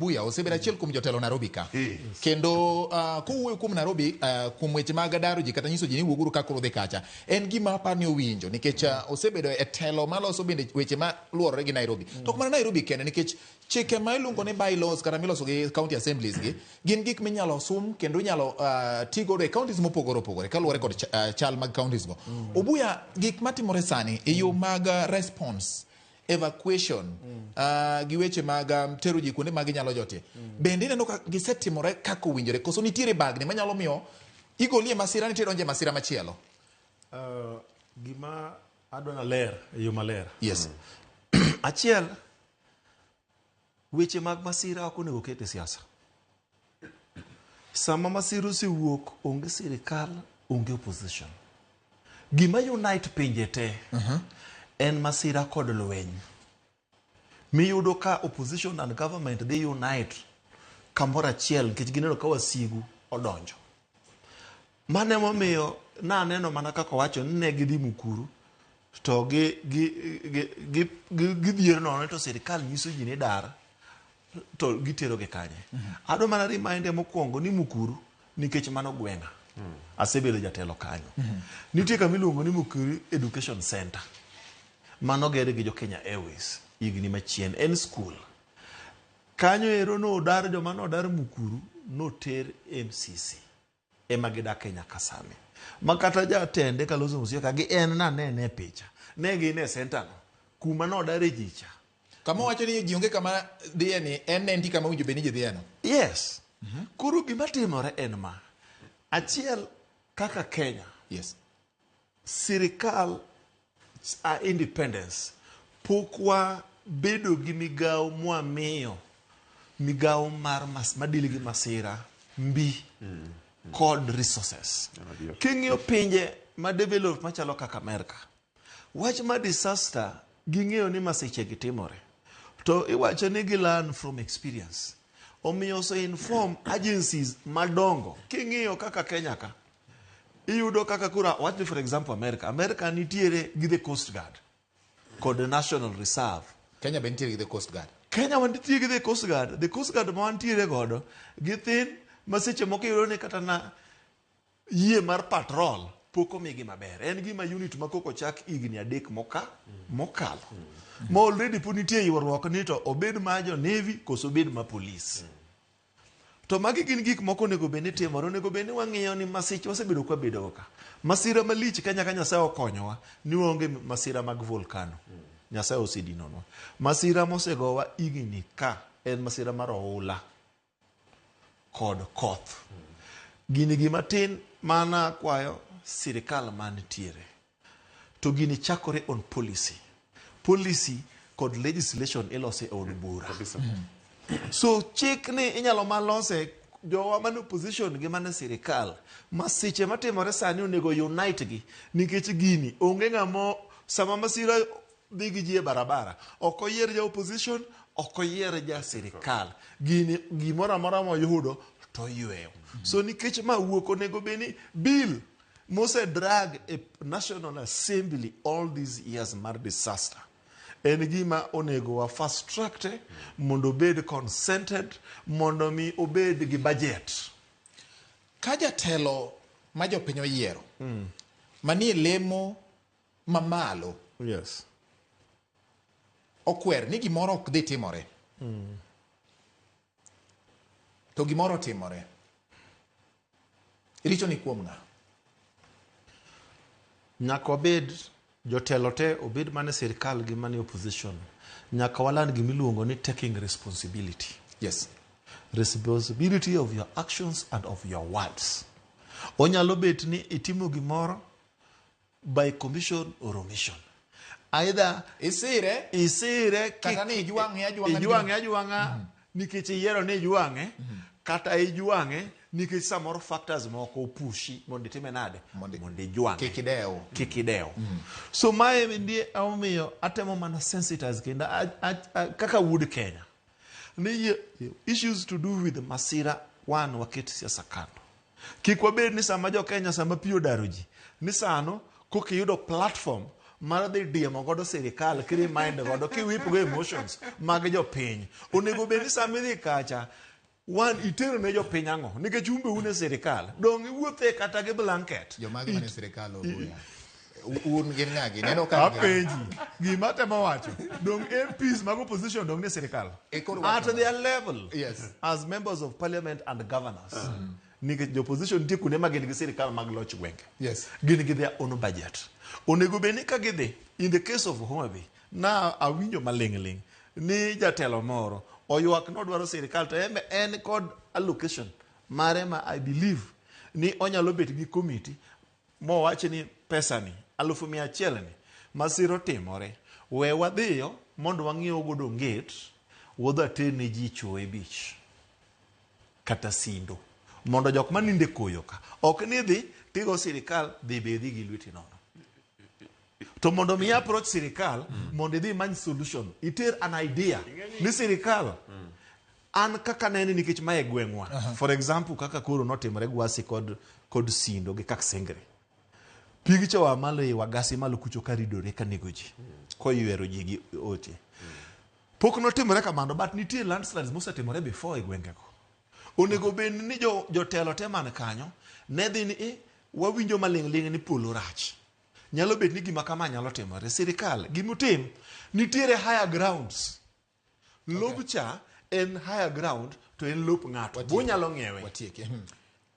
Buya osebedo achiel kuom jotelo Nairobi ka. Kendo kowuoyo kuom Nairobi kuom weche mag daro ji kata nyiso ji ni wuoguru ka koro udhi kacha. En gima apar ni owinjo nikech osebedo e telo maloso bende weche ma luorore gi Nairobi. To ok mana Nairobi kende nikech chike ma iluongo ni bylaws kata miloso gi county assemblies gi gin gik minyalo sum kendo inyalo ti godo e counties mopogore opogore kaluwore kod chal mag counties go. Obuya, gik matimore sani e yo mag response, evacuation gi weche mag tero ji kuonde ma ginyalo jotie, bende ineno ka gisetimore kaka owinjore koso nitiere bagni manyalo miyo igolie masira ni tidonje masira machielo? Gima adwa naler e yo maler. Yes. Achiel, weche mag masira ok onego ket e siasa. Sama masira osewuok, onge sirikal, onge opposition. Gima unite pinje te en masira kod lweny. Miyudo ka opposition and government dhi unite kamoro achiel nikech gineno ka wasigu odonjo. Mano emomiyo naneno mana kaka owacho ni ne gidhi Mukuru to gi gi gi gi gi gidhier nono to sirikal nyiso ji ni dar to gitero gi kanye. Adwa mana remind mokwongo ni Mukuru nikech mano gweng'a. Asebedo jatelo kanyo. Nitie kama iluongo ni Mukuru Education Center. Mano ger gi jo Kenya Airways higni machien. En school. Kanyo ero nodar joma nodar Mukuru noter MCC. Ema gidake nyaka sani. Ma kata jatende Kalonzo Musyoka gi en nanene e picha. Ne gin e center no. Kuma nodare ji cha. Kama wacho ni ji onge kama dhiye ni en ne nitie kama owinjo bed ni ji dhiye no. Yes. Koro gima timore en ma. Achiel kaka Kenya. Yes. Sirikal a independence pok wabedo gi migawo mwamiyo migawo mar mas, madil gi masira mbi kod resources. King'iyo pinje ma develop machalo kaka America, wach ma disaster ging'eyo ni masiche gi timore to iwacho ni gi learn from experience. Omiyo ose inform agencies madongo. King'iyo kaka Kenya ka, iyudo kaka kura wach ni for example America, America nitiere gi the Coast Guard kod the National Reserve. Kenya be nitiere gi the Coast Guard. Kenya wantie gi the Coast Guard. The Coast Guard ma wantiere godo githin ma seche moko iyudo ni kata na yie mar patrol pok omigi maber. En gima unit ma koko chak higni 3 mokalo. Ma already pod nitie ywaruok ni to obed ma jo Navy koso obed ma police. To magi gin gik moko onego bed ni timore, onego bed ni wang'iyo ni masiche wasebedo kwa bedo ka. Masira malich Kenya ka Nyasaye okonyowa ni waonge masira mag volcano. Nyasaye osedinonwa. Masira mosegowa higni ka en masira mar oula kod koth. Gini gima tin mana kwayo sirikal mantiere. To gini chakore on policy. Policy kod legislation ilose e od bura. So chik ni inyalo malose jowa mane opposition gi mane sirikal masiche matimore sani onego unite gi nikech gini onge ng'ama sama masira dhi gi ji e barabara ok oyier ja opposition ok oyier ja sirikal gini gimoro amora moyudo to oyweyo. So nikech ma wuok onego bed ni bill mose drag e National Assembly all these years mar disaster en gima onego wa fast track te mondo obed consented mondo mi obed gi budget. Ka jatelo ma jopiny oyiero manie lemo mamalo Yes. okwer ni gimoro ok dhi timore to gimoro timore, richo ni kuom ng'a? Nyaka wabed jotelo te obed mane sirikal gi mane opposition. Nyaka waland gimiluongo ni taking responsibility. Yes. Responsibility of your actions and of your words. Onyalo bet ni itimo gimoro by commission or omission. Either isire isire kata ni ijwang'e ajwang'a ijwang'e ajwang'a nikech iyiero ni ijwang'e kata ijwang'e nikech samoro factors moko opushi mondo itime nade mondo ijwang'e kik idew kik idew. So mae ndiye omiyo atemo mana sensitize kendo kaka wuod Kenya ni issues to do with masira wan waket siasa kando. Kik wabed ni sama jo Kenya sama pi odaro ji ni sano koka iyudo platform mar dhi diemo godo sirikal kirimind godo kiwip go emotions mag jopiny. Onego bed ni sama idhi kacha wan itero ne jopiny ang'o? Nikech un be un e sirikal. Dong iwuothe kata gi blanket. Jomage mane sirikal obuya. Un gin ng'a gini? Neno ka Apenji. Gima atemo wacho. Dong MPs mag opposition dong ne sirikal. E koro wach At their level Yes. as members of parliament and governors. Nikech jo opposition nitie kuonde ma gin gi sirikal mag loch gwenge. Yes. Gin gi their own budget. Onego bed ni ka gidhi, in the case of Homa Bay, na awinjo maling'ling' ni jatelo moro oywak nodwaro sirikal to en be en kod allocation mare ma I believe ni onyalo bet gi committee mowach ni pesani 100,000 ni masira otimore we wadhiyo mondo wang'iew godo onget wadhi ater ne ji Choe Beach kata Sindo mondo jok manindo e koyo ka ok ni dhi tigo sirikal dhi be idhi gi lweti nono to mondo mi approach sirikal mondo idhi imany solution iter an idea ni sirikal an kaka nene nikech mae gweng'wa for example kaka koro notimore Gwasi kod kod Sindo gi Kaksengre pigi cha oa malo e Wagasi malo kucho ka ridore ka nego ji koywero ji gi oche pok notimore kamano but nitie landslides mosetimore before e gwengego onego bed ni jo, jotelo te man kanyo ne dhi ni eh, wawinjo maling'ling' ni polo rach nyalo bet ni gima kama nyalo timore sirikal gimutim nitiere higher grounds lob cha en higher ground to en lop ng'ato bunyalo ng'iewe Watieke.